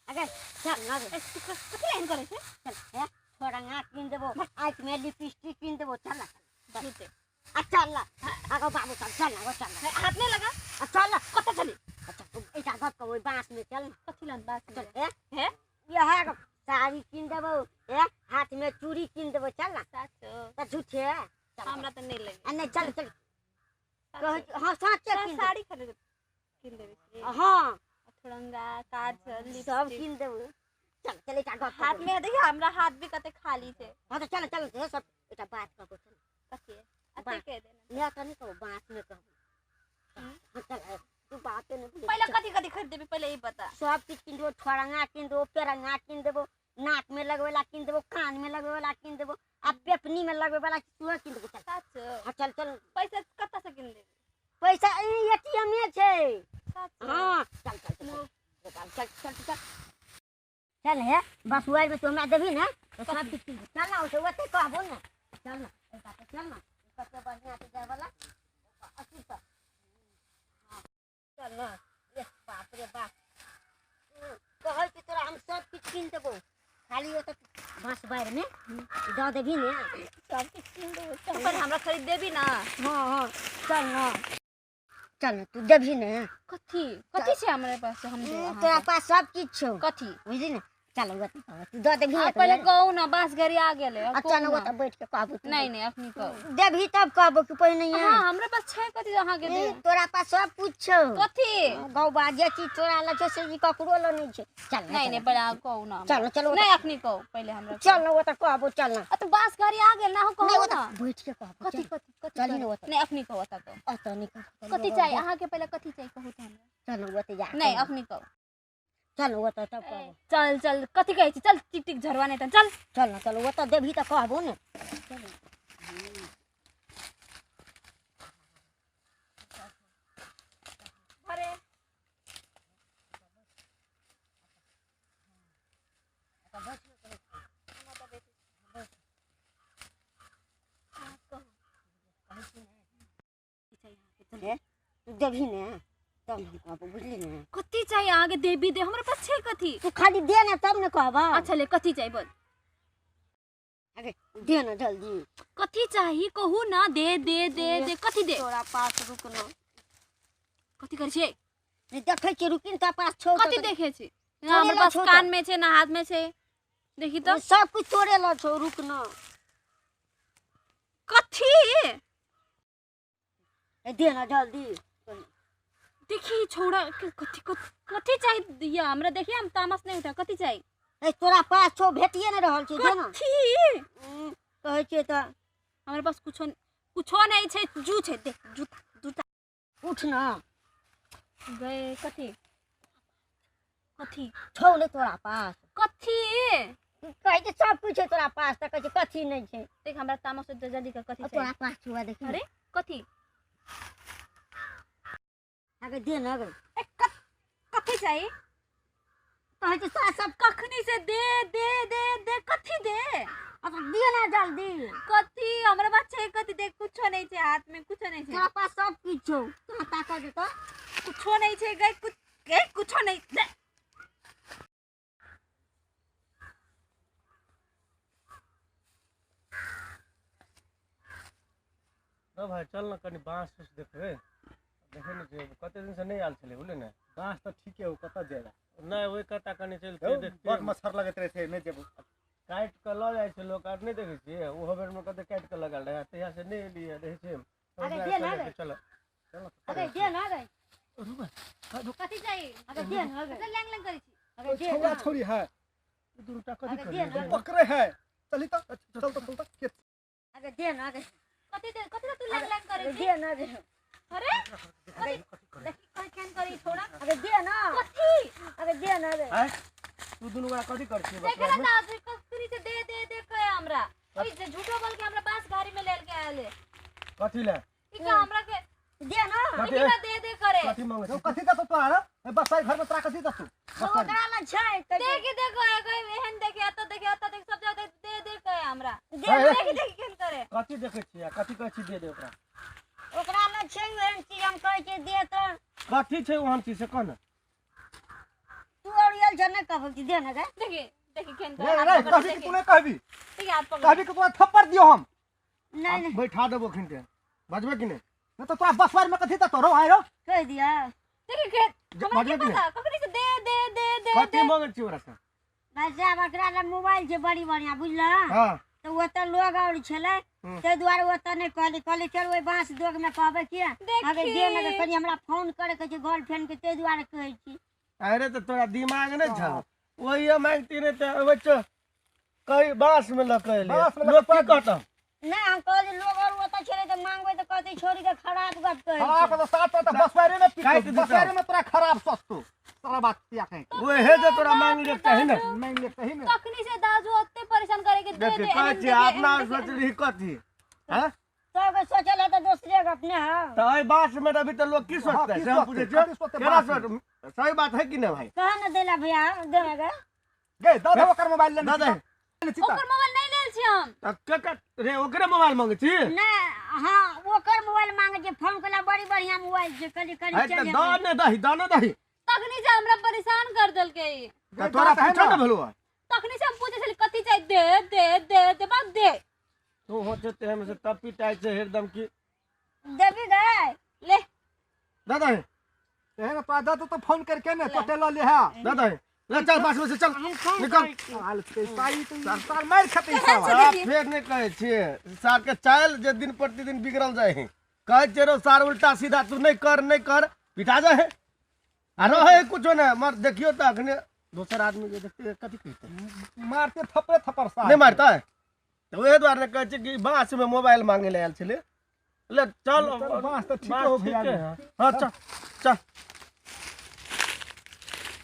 अरे चल ना रे। कथी लाइन करे छै? चल हे छोरंगा कीन देबो, आँख में लिपस्टिक कीन देबो, चल ना। झूठे। आ चल ना, आगो बाबू चल, चल ना, वो चल ना। हाथ नहीं लगा। आ चल ना। कतऽ चली? अच्छा तू एकटा गप कहू, ओहि बाँस में चल ना। कथी लन बाँस चल में? हे। हे? यह साड़ी कीन देबो, हे हाथ में चूड़ी कीन देबो, चल ना। साचो। त झूठे। चल। हमरा तऽ नहीं लगे। आ नहीं चल चल। साचो। कहै हाँ साचे कीन देबो। साड़ी खरीद कीन देबै छी। हाँ। थोरंगा काजल सब लिपस्टिक। कीन देबो। चल चल एकटा गप हाथ कहू। में देखिए हमरा हाथ भी कते खाली छै। हाँ तो चल चल हे सब एकटा बात कहबो चल। कथी? अते बाँस। कह देना। मैं तो नहीं कहबो, बाँस में कहबो। हाँ चल तू बाते नहीं बुझै। पहिले कथी कथी खरीद देबी पहिले ई बता। सब किछु कीन देबो, छोरंगा कीन देबो, पेरंगा कीन देबो, नाक में लगबै वाला कीन देबो, कान में लगबै वाला कीन देबो, आ पेपनी में लगबै वाला सेहो कीन देबो। चल। साचो। हाँ चल चल। पैसा कतऽ से कीन देबी? पैसा ई एटीएम में छै। साचो। हाँ चल चल चल चल चल चल चल चल हे बस में तू हमरा देबही ने तो सब किछु कीन देबो। चल ना ओते ओते कहबो ने। चल ना एहि काते चल ना, कते बढ़िआँ छै जाय वाला अथी पर। हाँ चल ना। ए बाप रे बाप, कहै छी तोरा हम सब किछु कीन देबो, खाली ओतऽ बाँस बारि में दऽ देबही ने सब किछु कीन देबो। चल पर हमरा खरीद देबी ना? हाँ हाँ चल ना चल ना, तू देबही ने। कथी कथी छै हमरा पास हम देब अहाँके? तोरा पास सब किछु छौ। कथी? बुझली ने? चल ओतऽ तू दऽ देबही ने। पहिले कहू ना, बाँस घड़ी आ गेलै। आ चल ओतऽ बैठ के कहबो। नहीं नहीं अखनी कहू। देबही तब कहबो कि पहिने। हाँ हमरा पास छै कथी अहाँके देब? तोरा पास सब कुछ छौ। कथी? गौबा जे चीज तोरा लग छै से चीज ककरो लग नहि छै। चल नहीं नहीं पहिले अहाँ कहू ना। चल चल। नहीं अखनी कहू पहिले हमरा। चल ना ओतऽ कहबो, चल ना। आ तऽ बाँस घड़ी आ गेल ना, अहाँ कहू ना। बैठ के कहबो। कथी कथी कथी? चली ना ओतऽ। नहीं अखनी कहू, ओतऽ कहू। ओतऽ नहि कहबो। कथी चाही अहाँके पहिले, कथी चाही कहू तऽ हमरा। चल ना ओतऽ जा। नहीं अखनी कहू। चल ओतऽ तब कहबो। चल चल कथी कहै छी? चल टिक टिक झरवा नहि तऽ चल। चल ना चल ओतऽ देबही तऽ कहबो ने। चल अरे तू देबही ने तब हम कहबो, बुझली ने? कथी चाही अहाँके देबी दे, हमरा पास छै कथी? तू खाली दे ना तब ने कहबो। अच्छा ले कथी चाही बोल। अरे दे ना जल्दी। कथी चाही कहू ना, दे दे दे दे कथी दे? तोरा पास रुक ना। कथी करै छियै? नहीं देखै छियै, रुकिन तोरा पास छौ। कथी देखै छी? ना हमरा पास कान में छै ना हाथ में छै, देखी तो सब कुछ तोरे ल छौ। रुक ना। कथी? दे ना जल्दी। देखी छोड़ा कथी कथी चाही या हमरा? देखिए हम तामस नहीं उठा। कथी चाही? ए तोरा पास छौ, भेटिए ने रहल छै। दे ना। कथी कहै छियै तऽ हमरा पास कुछो कुछो नहीं छै। जू छै देख, जूता जूता। उठ ना। गए कथी कथी छौ ने तोरा पास? कथी कहै छै सब कुछ छै तोरा पास, तऽ कहै छै कथी नहीं छै। देख हमरा तामस जल्दी कर, कथी तोरा पास छौ? देखी। अरे कथी? अगे दे ना। अगे कथी चाही? कहै छै सब कखनी से दे दे दे दे कथी दे? अच्छा दे ना जल्दी। कथी हमरा पास छै कथी? देख कुछो नहीं छै, हाथ में कुछो नहीं छै। तोरा पास सब किछु छौ, तोरा ताकत देतौ। कुछो नहीं छै गई, कुछ गई कुछो नहीं दे। ओ भाई चल ना कनी बाँस उस देखबै। देखै नहि छियै कते दिन से नहि आयल छलै, बुझलियै ने? बाँस तऽ ठीके हो, कतऽ जाएगा? नहि ओहि कत्ता कनी चलि देखतियै। बड़ मच्छर लगैत रहै छै, नहि जेबो। काटि कऽ लऽ जाइ छै लोक, आर नहि देखै छियै? ओहो बेरमे कते काटि कऽ लगल रहै, तहिया से नहि एलियै। देखै छियै। अरे दे ना गे। चल अरे दे ना गे। कथी चाही? अरे दे ना गे। लैंग लैंग करै छी। अरे दे छोड़ा छोड़ी है, दुनू कथी करै? पकड़े है। चली तऽ चल तऽ चल तऽ। अरे दे ना गे। कथी दे? कथी तू लैंग लैंग करै छी? दे ना गे। अरे देखी केहन करी छोड़ा। अरे दे ना। कथी? अरे दे ना रे। आय तू दुनू गोरा कथी करै छियै? देख ना आज कथी से दे दे दे कहे हमरा। ओइ जे झूठो बोल के हमरा बाँस घारी में लेल के आयल है। कथी ले? ई का हमरा के दे ना। देखी ना दे दे करे। कथी मांगे छी? कथी दे तोरा? ए बस घर में तोरा कथी दे तू? ओकरा लग छै। देखी देखो एहन देखे एतऽ देखे एतऽ देख सब जगह दे दे कहे हमरा। दे देखी देखी केहन करे। कथी देखै छियै? कथी कहै छी दे दे ओकरा? ओकरा लग छै ओहन चीज, हम कहै छियै दे तऽ। कथी छै ओहन चीज से कह ने। तू और आयल छ नहि कहबै कि दे ने गे। देखी देखी केन रे रे, कहबी कि तू नहि कहबी? देखी हाथ पकड़। कहबी कि तोरा थप्पड़ दियो हम? नहीं नहीं, बैठा देबो खिनते, बजबे कि नहि? नहीं तो तोरा बसवार में कथी त तोरो आइ रो। कहि दिया। देखी के हमरा की बजबे कि नहि? पता ककरी से दे दे दे दे कथी दे। मांगै छी ओकरा से? भाई साहब एकरा लग मोबाइल छै बड़ी बढ़िया, बुझल? हां। तऽ ओतऽ लोग और छलै, ताहि दुआरे ओतऽ नहि कहली। कहली चल ओहि बाँस दोग में कहबै किया अगर दे ने कनि हमरा फोन करे के छै गर्लफ्रेंड के, ताहि दुआरे कहै छी। अरे तऽ तोरा दिमाग नहि छौ, ओहिए मांगती नहि तऽ ओहि च कई बाँस में लऽ के एलियै, बाँस में लऽ लोक के की कहतौ? नहि हम कहली लोग और ओतऽ छलै तऽ मांगबै तऽ कहतै छोड़ी के खराब गप कहै खराब छै। तो साथ तो बसवारे में काटि पिटतो, देतौ। बसवारे में तोरा खराब सस्तो सारा बात किया कहीं ओहे जे तोरा मांग ले चाही ने। मांग ले सही में। तखनी से दाजू ओते परेशान करे के दे देख दे। कहै एहन छी दे, अपना एहन दे, सोचली कथी? हैं? सबके सोचल है तऽ दोसरे गप ने हौ। तऽ एहि बाँस में अभी तऽ लोग की सोचतै की से हम सोचतै? पूछै छियौ। कथी सोचतै केना बाँस में? सोच? सही बात है कि नहि भाई? कह ने देला भैया दे गे। गे दऽ दे ओकर मोबाइल ले। दऽ दे। ओकर मोबाइल नहीं लेल छी हम। तऽ के रे ओकरे मोबाइल मांगै छी? नहि हाँ ओकर मोबाइल मांगे छै, फोन केला बड़ी बढ़िया मोबाइल छै, कहली कनि है चल तऽ जेबै। दऽ ने दही, दऽ ने दही। तखनी से हमरा परेशान कर देलकै। तऽ तोरा है पूछो ना। ने भेलौ। तखनी से हम पूछे छली कथी चाही, दे दे दे दे बात दे। तू होते ते हम से तब पिटाइ छै एकदम की। देबी गे? ले दऽ दही। एहन तोरा दऽ तो फोन करके ने तोते लऽ ले है। दऽ दही, ले चल बाँस में से चल हम फोन निकल। करै छी। साल के साई तो साल मार खतै साला। साफ फेर नहि कहै छियै, सार के चालि जे दिन प्रतिदिन बिगड़ल जाइ है। कहै छियै रौ सार उल्टा सीधा तू नहि कर नहि कर, पिटा जाइ है आ रहै कुछो नहि। मर देखियौ तऽ अखने दोसर आदमी जे देखतै कथी कहतै? मारते थप्पड़े थप्पड़ साल। नहि मारतै? तऽ ओहे दुआरे कहै छै कि बाँस में मोबाइल मांगे लए आयल छलै। ले चल चल, बाँस तऽ ठीके बाँस हो भैया। ठीके है। हाँ चल चल।